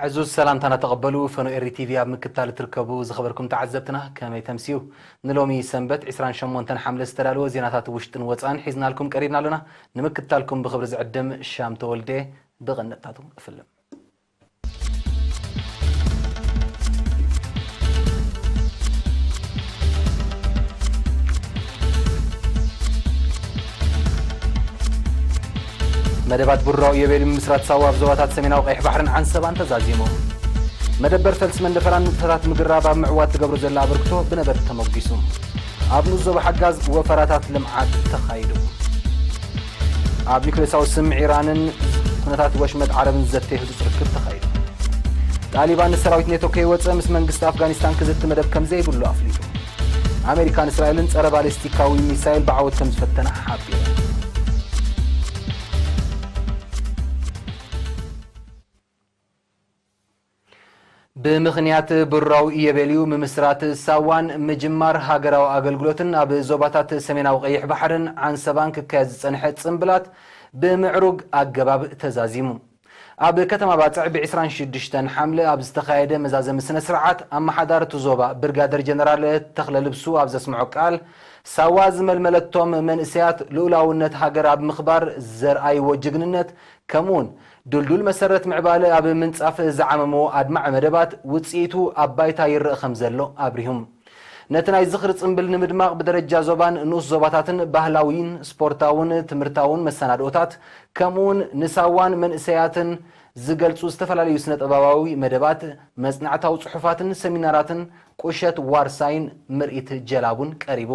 ዕዙዝ ሰላምታና ተቐበሉ። ፈኖ ኤሪ ቲቪ ኣብ ምክትታል እትርከቡ ዝኸበርኩም ተዓዘብትና ከመይ ተምስዩ? ንሎሚ ሰንበት ዕስራን ሸሞንተን ሓምለ ዝተዳለወ ዜናታት ውሽጥን ወጻእን ሒዝናልኩም ቀሪብና ኣለና። ንምክትታልኩም ብኽብሪ ዝዕድም ሻም ተወልደ ብቐንድታቱ እፍልም። መደባት ቡራው ኢዮቤልዩ ምስራት ሳዋ ኣብ ዞባታት ሰሜናዊ ቀይሕ ባሕርን ዓንሰባን ተዛዚሙ። መደበር ፈልሲ መንደፈራን ንጥፈታት ምግራብ ኣብ ምዕዋት ትገብሮ ዘላ ኣበርክቶ ብነበርቲ ተመጒሱ። ኣብ ንኡስ ዞባ ሓጋዝ ወፈራታት ልምዓት ተኻይዱ። ኣብ ኒኩሌሳዊ ስም ኢራንን ኩነታት ወሽመጥ ዓረብን ዘተ ህጹጽ ርክብ ተኻይዱ። ጣሊባን ንሰራዊት ኔቶ ከይወጸ ምስ መንግስቲ ኣፍጋኒስታን ክዝቲ መደብ ከም ዘይብሉ ኣፍሊጡ። ኣሜሪካን እስራኤልን ጸረ ባሊስቲካዊ ሚሳይል ብዓወት ከም ዝፈተና ሓቢሩ። ብምኽንያት ብራዊ ኢዮቤልዩ ምምስራት ሳዋን ምጅማር ሃገራዊ ኣገልግሎትን ኣብ ዞባታት ሰሜናዊ ቀይሕ ባሕርን ዓንሰባን ክካየድ ዝጸንሐ ጽምብላት ብምዕሩግ ኣገባብ ተዛዚሙ። ኣብ ከተማ ባጽዕ ብ ዕስራን ሽዱሽተን ሓምለ ኣብ ዝተኻየደ መዛዘሚ ስነ ስርዓት ኣመሓዳሪ እቲ ዞባ ብርጋደር ጀነራል ተኽለ ልብሱ ኣብ ዘስምዖ ቃል፣ ሳዋ ዝመልመለቶም መንእሰያት ልኡላውነት ሃገር ኣብ ምኽባር ዘርኣይዎ ጅግንነት ከምኡውን ድልዱል መሰረት ምዕባለ ኣብ ምንጻፍ ዝዓመምዎ ኣድማዒ መደባት ውጽኢቱ ኣብ ባይታ ይረአ ከም ዘሎ ኣብሪሁም። ነቲ ናይ ዝኽሪ ጽምብል ንምድማቕ ብደረጃ ዞባን ንኡስ ዞባታትን ባህላዊን ስፖርታውን ትምህርታውን መሰናድኦታት ከምኡውን ንሳዋን መንእሰያትን ዝገልጹ ዝተፈላለዩ ስነ ጥበባዊ መደባት፣ መጽናዕታዊ ጽሑፋትን ሰሚናራትን ቁሸት ዋርሳይን ምርኢት ጀላቡን ቀሪቡ።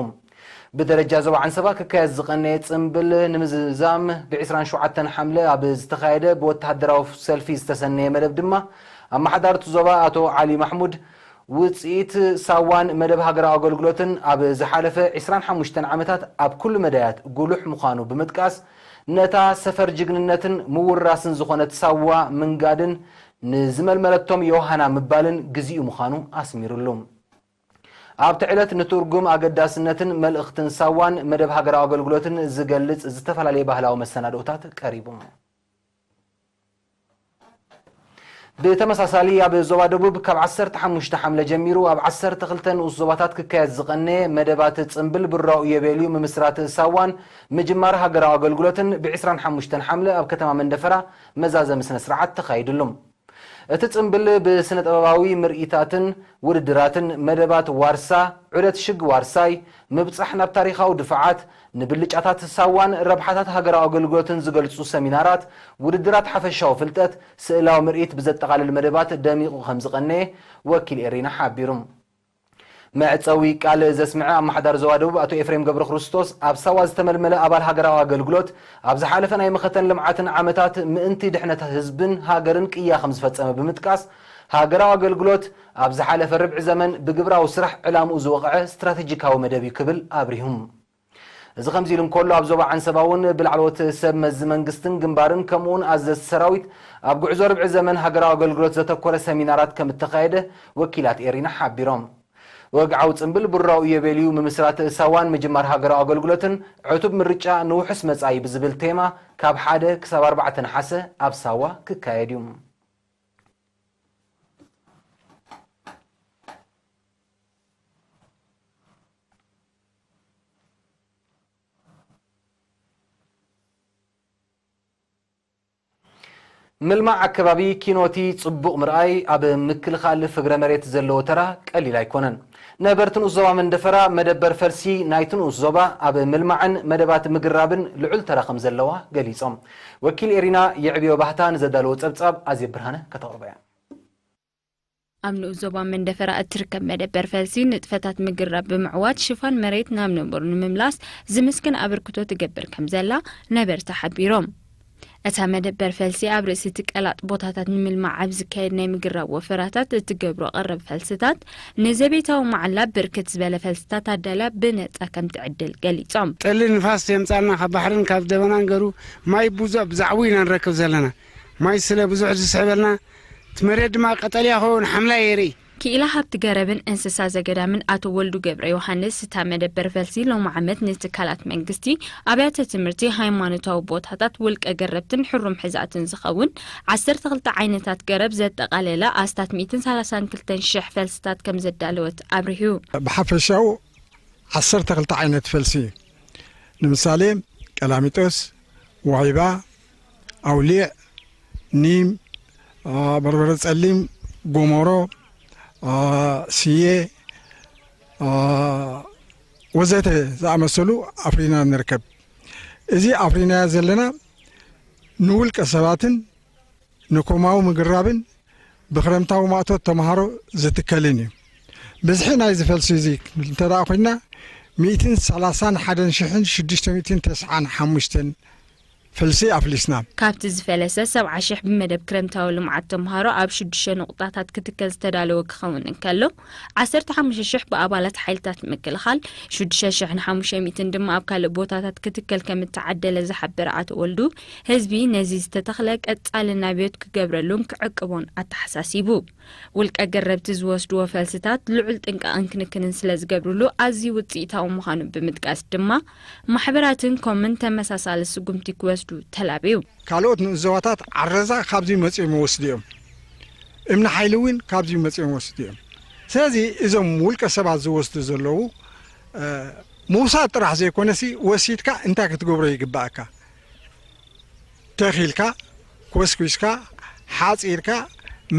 ብደረጃ ዞባ ዓንሰባ ክካየድ ዝቐነየ ጽምብል ንምዝዛም ብ ዕስራን ሸውዓተን ሓምለ ኣብ ዝተኻየደ ብወተሃደራዊ ሰልፊ ዝተሰነየ መደብ ድማ ኣመሓዳሪ እቲ ዞባ ኣቶ ዓሊ ማሕሙድ ውጽኢት ሳዋን መደብ ሃገራዊ ኣገልግሎትን ኣብ ዝሓለፈ ዕስራን ሓሙሽተን ዓመታት ኣብ ኩሉ መዳያት ጉሉሕ ምዃኑ ብምጥቃስ ነታ ሰፈር ጅግንነትን ምውራስን ዝኾነት ሳዋ ምንጋድን ንዝመልመለቶም ዮሃና ምባልን ግዚኡ ምዃኑ ኣስሚሩሉ። ኣብቲ ዕለት ንትርጉም ኣገዳስነትን መልእኽትን ሳዋን መደብ ሃገራዊ ኣገልግሎትን ዝገልጽ ዝተፈላለየ ባህላዊ መሰናድኦታት ቀሪቡ። ብተመሳሳሊ ኣብ ዞባ ደቡብ ካብ ዓሰርተ ሓሙሽተ ሓምለ ጀሚሩ ኣብ ዓሰርተ ክልተ ንኡስ ዞባታት ክካየድ ዝቐነየ መደባት ጽምብል ብራኡ ኢዮቤልዩ ምምስራት ሳዋን ምጅማር ሃገራዊ ኣገልግሎትን ብ ዕስራን ሓሙሽተን ሓምለ ኣብ ከተማ መንደፈራ መዛዘሚ ስነ ስርዓት ተኻይድሉ። እቲ ጽምብል ብስነ ጥበባዊ ምርኢታትን ውድድራትን፣ መደባት ዋርሳ፣ ዑደት ሽግ ዋርሳይ፣ ምብጻሕ ናብ ታሪኻዊ ድፋዓት፣ ንብልጫታት ሳዋን ረብሓታት ሃገራዊ ኣገልግሎትን ዝገልጹ ሰሚናራት፣ ውድድራት ሓፈሻዊ ፍልጠት፣ ስእላዊ ምርኢት ብዘጠቓልል መደባት ደሚቑ ከም ዝቐነየ ወኪል ኤሪና ሓቢሩ። መዕጸዊ ቃል ዘስምዐ ኣመሓዳሪ ዞባ ደቡብ ኣቶ ኤፍሬም ገብረክርስቶስ፣ ኣብ ሳዋ ዝተመልመለ ኣባል ሃገራዊ ኣገልግሎት ኣብ ዝሓለፈ ናይ መኸተን ልምዓትን ዓመታት ምእንቲ ድሕነት ህዝብን ሃገርን ቅያ ከም ዝፈጸመ ብምጥቃስ፣ ሃገራዊ ኣገልግሎት ኣብ ዝሓለፈ ርብዒ ዘመን ብግብራዊ ስራሕ ዕላምኡ ዝወቕዐ ስትራቴጂካዊ መደብ እዩ ክብል ኣብሪሁ። እዚ ከምዚ ኢሉ እንከሎ፣ ኣብ ዞባ ዓንሰባ እውን ብላዕለዎት ሰብ መዚ መንግስትን ግንባርን ከምኡውን ኣዘዝቲ ሰራዊት ኣብ ጉዕዞ ርብዒ ዘመን ሃገራዊ ኣገልግሎት ዘተኮረ ሰሚናራት ከም እተኻየደ ወኪላት ኤሪና ሓቢሮም። ወግዓዊ ጽምብል ቡራኡ ኢዮቤልዩ ምምስራት ሳዋን ምጅማር ሃገራዊ ኣገልግሎትን ዕቱብ ምርጫ ንውሑስ መጻኢ ብዝብል ቴማ ካብ ሓደ ክሳብ ኣርባዕተ ነሓሰ ኣብ ሳዋ ክካየድ እዩ። ምልማዕ ኣከባቢ ኪኖቲ ጽቡቕ ምርኣይ ኣብ ምክልኻል ፍግረ መሬት ዘለዎ ተራ ቀሊል ኣይኮነን። ነበርቲ ንኡስ ዞባ መንደፈራ መደበር ፈልሲ ናይቲ ንኡስ ዞባ ኣብ ምልማዕን መደባት ምግራብን ልዑል ተራ ከም ዘለዋ ገሊጾም። ወኪል ኤሪና የዕብዮ ባህታ ንዘዳለዎ ጸብጻብ ኣዜብ ብርሃነ ከተቕርቦ እያ። ኣብ ንኡስ ዞባ መንደፈራ እትርከብ መደበር ፈልሲ ንጥፈታት ምግራብ ብምዕዋት ሽፋን መሬት ናብ ንቡር ንምምላስ ዝምስክን ኣበርክቶ ትገብር ከም ዘላ ነበርቲ ሓቢሮም። እታ መደበር ፈልሲ ኣብ ርእሲ እቲ ቀላጥ ቦታታት ንምልማዕ ኣብ ዝካየድ ናይ ምግራብ ወፈራታት እትገብሮ ቀረብ ፈልስታት ንዘቤታዊ መዓላ ብርክት ዝበለ ፈልስታት ኣዳልያ ብነጻ ከም ትዕድል ገሊጾም። ጠሊ ንፋስ የምጻልና ካብ ባሕርን ካብ ደበናን ገሩ ማይ ብዙሕ ብዛዕቡ ኢና ንረክብ ዘለና። ማይ ስለ ብዙሕ ዝስሕበልና እቲ መሬት ድማ ቀጠልያ ክኸውን ሓምላይ የርኢ። ክኢላ ሃብቲ ገረብን እንስሳ ዘገዳምን ኣቶ ወልዱ ገብረ ዮሃንስ፣ እታ መደበር ፈልሲ ሎሚ ዓመት ንትካላት መንግስቲ፣ ኣብያተ ትምህርቲ፣ ሃይማኖታዊ ቦታታት፣ ውልቀ ገረብትን ሕሩም ሕዛእትን ዝኸውን ዓሰርተ ክልተ ዓይነታት ገረብ ዘጠቓለለ ኣስታት ሚእትን ሰላሳን ክልተን ሽሕ ፈልስታት ከም ዘዳለወት ኣብሪሁ። ብሓፈሻኡ ዓሰርተ ክልተ ዓይነት ፈልሲ እዩ። ንምሳሌ፣ ቀላሚጦስ፣ ዋይባ፣ ኣውሊዕ፣ ኒም፣ አ፣ በርበረ ጸሊም፣ ጎሞሮ፣ አ፣ ስየ፣ አ፣ ወዘተ ዝኣመሰሉ ኣፍሪና ንርከብ። እዚ ኣፍሪናዮ ዘለና ንውልቀ ሰባትን ንኮማዊ ምግራብን ብክረምታዊ ማእቶት ተምሃሮ ዝትከልን እዩ። ብዝሒ ናይዚ ፈልሲ እዚ እንተ ደኣ ኮይና፣ ሚእትን ሰላሳን ሓደን ሽሕን ሽዱሽተ ሚእትን ተስዓን ሓሙሽተን ፈልሲ ኣፍሊስና። ካብቲ ዝፈለሰ ሰብዓ ሽሕ ብመደብ ክረምታዊ ልምዓት ተምሃሮ ኣብ ሽዱሽተ ነቑጣታት ክትከል ዝተዳለወ ክኸውን እንከሎ፣ ዓሰርተ ሓሙሽተ ሽሕ ብኣባላት ሓይልታት ምክልኻል፣ ሽዱሽተ ሽሕን ሓሙሽተ ሚእትን ድማ ኣብ ካልእ ቦታታት ክትከል ከም እተዓደለ ዝሓበረ ኣቶ ወልዱ፣ ህዝቢ ነዚ ዝተተኽለ ቀጻሊ ናብዮት ክገብረሉን ክዕቅቦን ኣተሓሳሲቡ። ውልቀ ገረብቲ ዝወስድዎ ፈልስታት ልዑል ጥንቃቐን ክንክንን ስለ ዝገብርሉ ኣዝዩ ውጽኢታዊ ምዃኑ ብምጥቃስ ድማ፣ ማሕበራትን ኮምን ተመሳሳሊ ስጉምቲ ክወስዱ ተላብዩ። ካልኦት ንኡስ ዞባታት ዓረዛ ካብዚ መጺኦም ይወስዱ እዮም። እምኒ ሓይሊ እውን ካብዚ መጺኦም ይወስዱ እዮም። ስለዚ እዞም ውልቀ ሰባት ዝወስዱ ዘለዉ፣ እ፣ ምውሳድ ጥራሕ ዘይኮነሲ፣ ወሲድካ እንታይ ክትገብሮ ይግባእካ? ተኺልካ፣ ኮስኩስካ፣ ሓጺርካ፣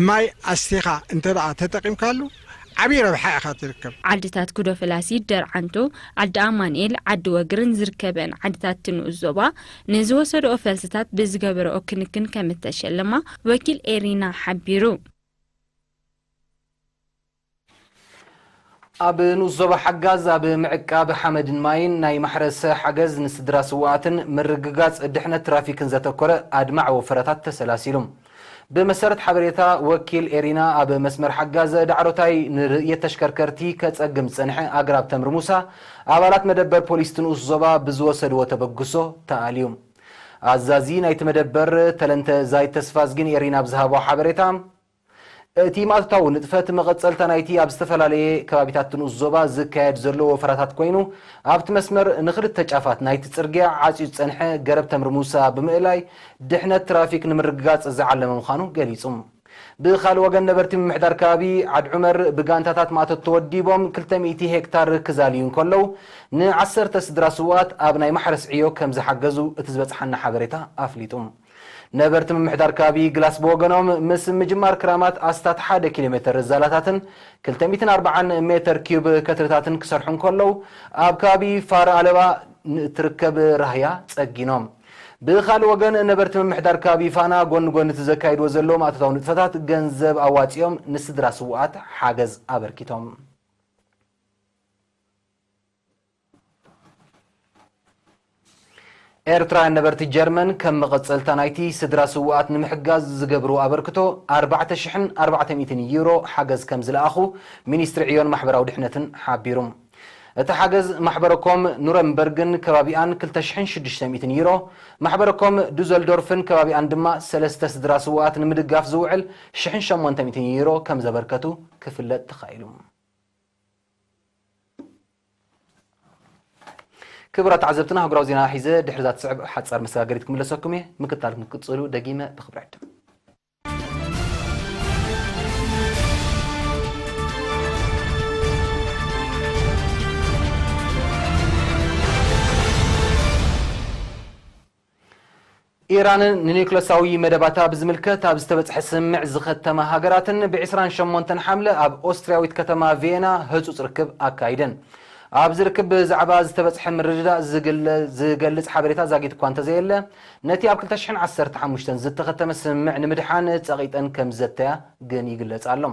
ማይ ኣስቲኻ እንተ ደኣ ተጠቒምካሉ፣ ዓብዪ ረብሓ ኢኻ ትርከብ። ዓድታት ኩዶ ፈላሲ፣ ደርዓንቶ፣ ዓዲ ኣማኑኤል፣ ዓዲ ወግርን ዝርከበን ዓድታት እቲ ንኡስ ዞባ ንዝወሰድኦ ፈልስታት ብዝገበረኦ ክንክን ከም እተሸለማ ወኪል ኤሪና ሓቢሩ። ኣብ ንኡስ ዞባ ሓጋዝ ኣብ ምዕቃብ ሓመድን ማይን ናይ ማሕረስ ሓገዝ ንስድራ ስውኣትን ምርግጋጽ ድሕነት ትራፊክን ዘተኮረ ኣድማዒ ወፈራታት ተሰላሲሉ። ብመሰረት ሓበሬታ ወኪል ኤሪና፣ ኣብ መስመር ሓጋዝ ዳዕሮታይ ንርእየት ተሽከርከርቲ ከጸግም ዝጸንሐ ኣግራብ ተምሪ ሙሳ፣ ኣባላት መደበር ፖሊስ እቲ ንኡስ ዞባ ብዝወሰድዎ ተበግሶ ተኣልዩ። ኣዛዚ ናይቲ መደበር ተለንተ ዛይ ተስፋዝጊን ኤሪና ብዝሃቦ ሓበሬታ፣ እቲ ማእቶታዊ ንጥፈት መቐጸልታ ናይቲ ኣብ ዝተፈላለየ ከባቢታት ንኡስ ዞባ ዝካየድ ዘሎ ወፈራታት ኮይኑ፣ ኣብቲ መስመር ንኽልተ ጫፋት ናይቲ ጽርግያ ዓጽዩ ዝጸንሐ ገረብ ተምሪ ሙሳ ብምእላይ ድሕነት ትራፊክ ንምርግጋጽ ዝዓለመ ምዃኑ ገሊጹ። ብኻልእ ወገን፣ ነበርቲ ምምሕዳር ከባቢ ዓድ ዑመር ብጋንታታት ማእቶት ተወዲቦም ክልተ ሚእቲ ሄክታር ክዛልዩ እንከለዉ፣ ንዓሰርተ ስድራ ስውኣት ኣብ ናይ ማሕረስ ዕዮ ከም ዝሓገዙ እቲ ዝበጽሓና ሓበሬታ ኣፍሊጡ። ነበርቲ ምምሕዳር ከባቢ ግላስ ብወገኖም፣ ምስ ምጅማር ክራማት ኣስታት ሓደ ኪሎ ሜተር ዛላታትን ክልተ ሚእትን ኣርባዓን ሜተር ኪዩብ ከትርታትን ክሰርሑ እንከለዉ፣ ኣብ ከባቢ ፋራ ኣለባ ንእትርከብ ራህያ ጸጊኖም። ብኻልእ ወገን፣ ነበርቲ ምምሕዳር ከባቢ ፋና ጎኒ ጎኒ እቲ ዘካይድዎ ዘለዉ ማእቶታዊ ንጥፈታት ገንዘብ ኣዋጺኦም ንስድራ ስውኣት ሓገዝ ኣበርኪቶም። ኤርትራውያን ነበርቲ ጀርመን ከም መቐጸልታ ናይቲ ስድራ ስውኣት ንምሕጋዝ ዝገብርዎ ኣበርክቶ ኣርባዕተ ሽሕን ኣርባዕተ ሚእትን ዩሮ ሓገዝ ከም ዝለኣኹ ሚኒስትሪ ዕዮን ማሕበራዊ ድሕነትን ሓቢሩ። እቲ ሓገዝ ማሕበረኮም ኑረምበርግን ከባቢኣን ክልተ ሽሕን ሽዱሽተ ሚእትን ዩሮ፣ ማሕበረኮም ዱዘልዶርፍን ከባቢኣን ድማ ሰለስተ ስድራ ስውኣት ንምድጋፍ ዝውዕል ሽሕን ሸሞንተ ሚእትን ዩሮ ከም ዘበርከቱ ክፍለጥ ተኻኢሉ። ክቡራት ተዓዘብትና፣ ኣህጉራዊ ዜና ሒዘ ድሕሪ እዛ ትስዕብ ሓጻር መሰጋገሪት ክምለሰኩም እየ። ምክትታልኩም ክትቅጽሉ ደጊመ ብኽብሪ ዕድም። ኢራን ንኒውክለሳዊ መደባታ ብዝምልከት ኣብ ዝተበጽሐ ስምምዕ ዝኸተማ ሃገራትን ብ ዕስራን ሸሞንተን ሓምለ ኣብ ኦስትርያዊት ከተማ ቪየና ህጹጽ ርክብ ኣካይደን። ኣብዚ ርክብ ብዛዕባ ዝተበጽሐ ምርድዳእ ዝግለ-፣ ዝገልጽ ሓበሬታ ዛጊት እኳ እንተዘየለ፣ ነቲ ኣብ ክልተ ሽሕን ዓሰርተ ሓሙሽተን ዝተኸተመ ስምምዕ ንምድሓን ጸቒጠን ከም ዝዘተያ ግን ይግለጽ ኣሎ።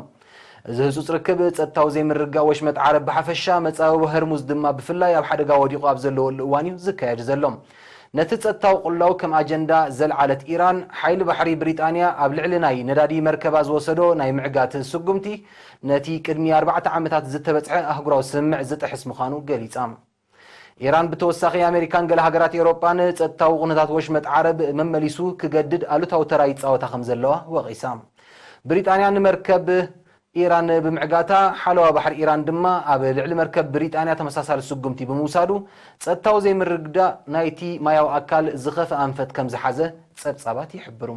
እዚ ህጹጽ ርክብ፣ ጸጥታዊ ዘይምርግጋእ ወሽመጥ ዓረብ ብሓፈሻ፣ መጻብቦ ሆርሙዝ ድማ ብፍላይ ኣብ ሓደጋ ወዲቑ ኣብ ዘለወሉ እዋን እዩ ዝካየድ ዘሎ። ነቲ ጸጥታዊ ቅላው ከም ኣጀንዳ ዘልዓለት ኢራን፣ ሓይሊ ባሕሪ ብሪጣንያ ኣብ ልዕሊ ናይ ነዳዲ መርከባ ዝወሰዶ ናይ ምዕጋት ስጉምቲ፣ ነቲ ቅድሚ ኣርባዕተ ዓመታት ዝተበጽሐ ኣህጉራዊ ስምምዕ ዝጥሕስ ምዃኑ ገሊጻ። ኢራን ብተወሳኺ ኣሜሪካን ገለ ሃገራት ኤውሮጳን ጸጥታዊ ኩነታት ወሽመጥ ዓረብ መመሊሱ ክገድድ ኣሉታዊ ተራ ይጻወታ ከም ዘለዋ ወቒሳ። ብሪጣንያ ንመርከብ ኢራን ብምዕጋታ፣ ሓለዋ ባሕሪ ኢራን ድማ ኣብ ልዕሊ መርከብ ብሪጣንያ ተመሳሳሊ ስጉምቲ ብምውሳዱ፣ ጸጥታዊ ዘይምርግጋእ ናይቲ ማያዊ ኣካል ዝኸፍአ ኣንፈት ከም ዝሓዘ ጸብጻባት ይሕብሩ።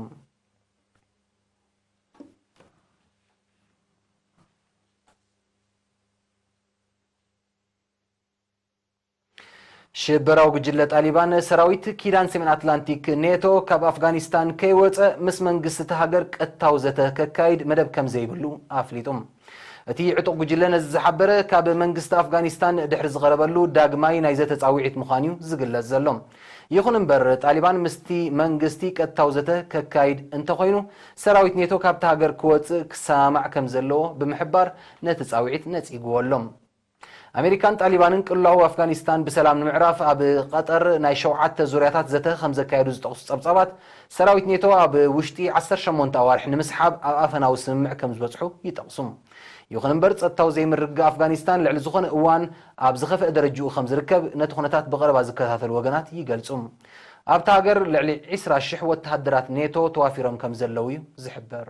ሽበራዊ ጉጅለ ጣሊባን፣ ሰራዊት ኪዳን ሰሜን ኣትላንቲክ ኔቶ ካብ ኣፍጋኒስታን ከይወጸ ምስ መንግስቲ እታ ሃገር ቀጥታዊ ዘተ ከካይድ መደብ ከም ዘይብሉ ኣፍሊጡ። እቲ ዕጡቕ ጉጅለ ነዚ ዝሓበረ፣ ካብ መንግስቲ ኣፍጋኒስታን ድሕሪ ዝቐረበሉ ዳግማይ ናይ ዘተ ጻውዒት ምዃኑ እዩ ዝግለጽ ዘሎ። ይኹን እምበር፣ ጣሊባን ምስቲ መንግስቲ ቀጥታዊ ዘተ ከካይድ እንተኾይኑ፣ ሰራዊት ኔቶ ካብታ ሃገር ክወጽእ ክሰማማዕ ከም ዘለዎ ብምሕባር፣ ነቲ ጻውዒት ነጺግዎ ኣሎ። ኣሜሪካን ጣሊባንን ቅልውላው ኣፍጋኒስታን ብሰላም ንምዕራፍ ኣብ ቀጠር ናይ ሸውዓተ ዙርያታት ዘተ ከም ዘካየዱ ዝጠቕሱ ጸብጻባት፣ ሰራዊት ኔቶ ኣብ ውሽጢ ዓሰርተ ሸሞንተ ኣዋርሕ ንምስሓብ ኣብ ኣፈናዊ ስምምዕ ከም ዝበጽሑ ይጠቕሱ። ይኹን እምበር፣ ጸጥታዊ ዘይምርግጋእ ኣፍጋኒስታን ልዕሊ ዝኾነ እዋን ኣብ ዝኸፍአ ደረጃኡ ከም ዝርከብ ነቲ ኩነታት ብቐረባ ዝከታተሉ ወገናት ይገልጹ። ኣብታ ሃገር ልዕሊ ዕስራ ሽሕ ወተሃደራት ኔቶ ተዋፊሮም ከም ዘለዉ እዩ ዝሕበር።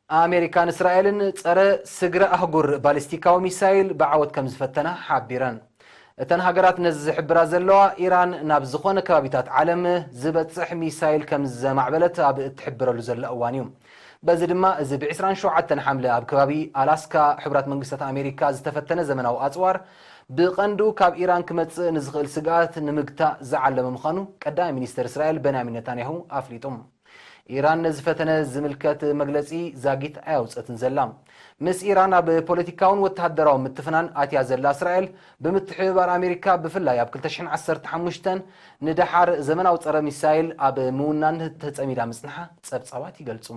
ኣሜሪካን እስራኤልን ጸረ ስግረ ኣህጉር ባሊስቲካዊ ሚሳይል ብዓወት ከም ዝፈተና ሓቢረን። እተን ሃገራት ነዚ ዝሕብራ ዘለዋ፣ ኢራን ናብ ዝኾነ ከባቢታት ዓለም ዝበጽሕ ሚሳይል ከም ዘማዕበለት ኣብ እትሕብረሉ ዘላ እዋን እዩ። በዚ ድማ፣ እዚ ብ ዕስራን ሸውዓተን ሓምለ ኣብ ከባቢ ኣላስካ ሕቡራት መንግስታት ኣሜሪካ ዝተፈተነ ዘመናዊ ኣጽዋር፣ ብቐንዱ ካብ ኢራን ክመጽእ ንዝኽእል ስግኣት ንምግታእ ዝዓለመ ምዃኑ ቀዳማይ ሚኒስተር እስራኤል በንያሚን ነታንያሁ ኣፍሊጡ። ኢራን ነዚ ፈተነ ዝምልከት መግለጺ ዛጊት ኣያውጸትን ዘላ። ምስ ኢራን ኣብ ፖለቲካውን ወተሃደራውን ምትፍናን ኣትያ ዘላ እስራኤል፣ ብምትሕብባር ኣሜሪካ፣ ብፍላይ ኣብ ክልተ ሽሕን ዓሰርተ ሓሙሽተን ንደሓር ዘመናዊ ጸረ ሚሳይል ኣብ ምውናን ተጸሚዳ ምጽንሓ ጸብጻባት ይገልጹ።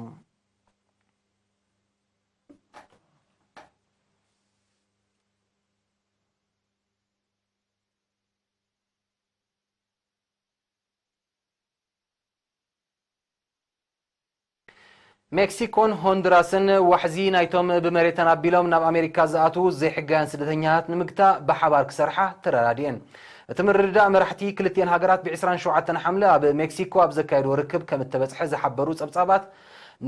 ሜክሲኮን ሆንዱራስን ዋሕዚ ናይቶም ብመሬተን ኣቢሎም ናብ ኣሜሪካ ዝኣትዉ ዘይሕጋውያን ስደተኛታት ንምግታእ ብሓባር ክሰርሓ ተረዳዲኤን። እቲ ምርድዳእ መራሕቲ ክልቲኤን ሃገራት ብ ዕስራን ሸውዓተን ሓምለ ኣብ ሜክሲኮ ኣብ ዘካየድዎ ርክብ ከም እተበጽሐ ዝሓበሩ ጸብጻባት፣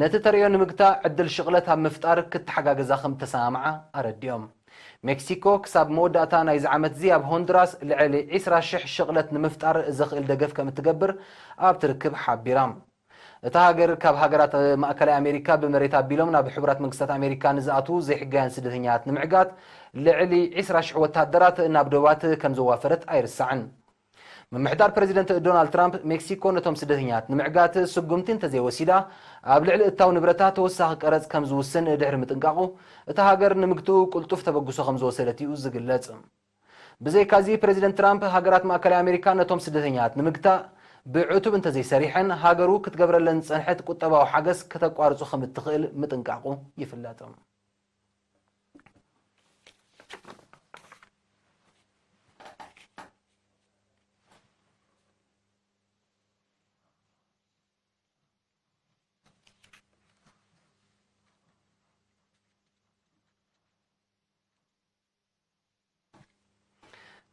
ነቲ ተርእዮ ንምግታእ ዕድል ሽቕለት ኣብ ምፍጣር ክተሓጋገዛ ከም እተሰማምዓ ኣረዲኦም። ሜክሲኮ ክሳብ መወዳእታ ናይዚ ዓመት እዚ ኣብ ሆንዱራስ ልዕሊ ዕስራ ሽሕ ሽቕለት ንምፍጣር ዘኽእል ደገፍ ከም እትገብር ኣብቲ ርክብ ሓቢራ። እታ ሃገር ካብ ሃገራት ማእከላይ ኣሜሪካ ብመሬት ኣቢሎም ናብ ሕቡራት መንግስታት ኣሜሪካ ንዝኣትዉ ዘይሕጋውያን ስደተኛታት ንምዕጋት ልዕሊ ዕስራ ሽሕ ወተሃደራት ናብ ዶባት ከም ዘዋፈረት ኣይርሳዕን። ምምሕዳር ፕረዚደንት ዶናልድ ትራምፕ፣ ሜክሲኮ ነቶም ስደተኛታት ንምዕጋት ስጉምቲ እንተዘይወሲዳ፣ ኣብ ልዕሊ እታው ንብረታ ተወሳኺ ቀረጽ ከም ዝውስን ድሕሪ ምጥንቃቑ፣ እታ ሃገር ንምግትኡ ቅልጡፍ ተበግሶ ከም ዝወሰደት እዩ ዝግለጽ። ብዘይካዚ፣ ፕረዚደንት ትራምፕ፣ ሃገራት ማእከላይ ኣሜሪካ ነቶም ስደተኛታት ንምግታእ ብዕቱብ እንተዘይሰሪሐን፣ ሃገሩ ክትገብረለን ዝጸንሐት ቁጠባዊ ሓገዝ ከተቋርጾ ከም እትኽእል ምጥንቃቑ ይፍለጥ።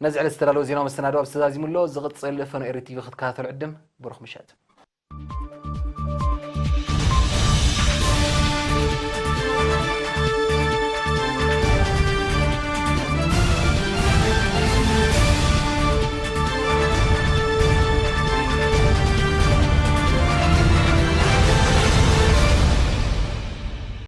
ነዚ ዕለት ዝተዳለወ ዜናዊ መሰናድኦ ኣብዚ ተዛዚሙ ኣሎ። ዝቕጽል ፈኖ ኤሪ ቲቪ ክትከታተሉ ዕድም። ብሩኽ ምሸት።